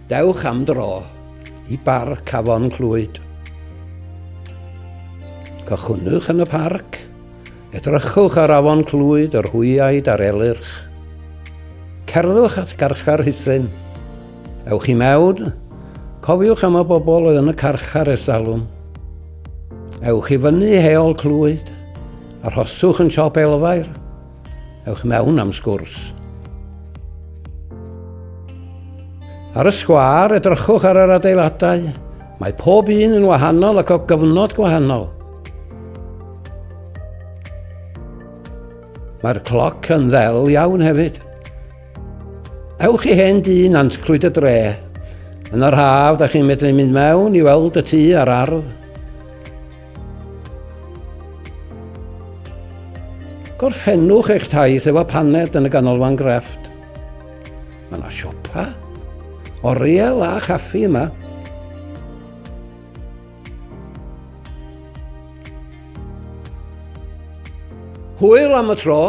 Dewch am dro i Barc Afon Clwyd. Cychwynnwch yn y parc, edrychwch ar Afon Clwyd, yr hwyaid a'r elyrch. Cerddwch at garchar Rhuthun. Ewch i mewn, cofiwch am y bobl oedd yn y carchar ers talwm. Ewch i fyny Heol Clwyd, arhoswch yn siop Elfair. Ewch mewn am sgwrs. Ar y sgwâr, edrychwch ar yr adeiladau. Mae pob un yn wahanol ac o gyfnod gwahanol. Mae'r cloc yn ddel iawn hefyd. Ewch i hen dŷ Nantclwyd y dre. Yn yr haf, da chi'n medru mynd mewn i weld y tŷ a'r ardd. Gorffennwch eich taith efo paned yn y ganolfan grefft. Mae yna siopa, oriel a chaffi yma. Hwyl am y tro!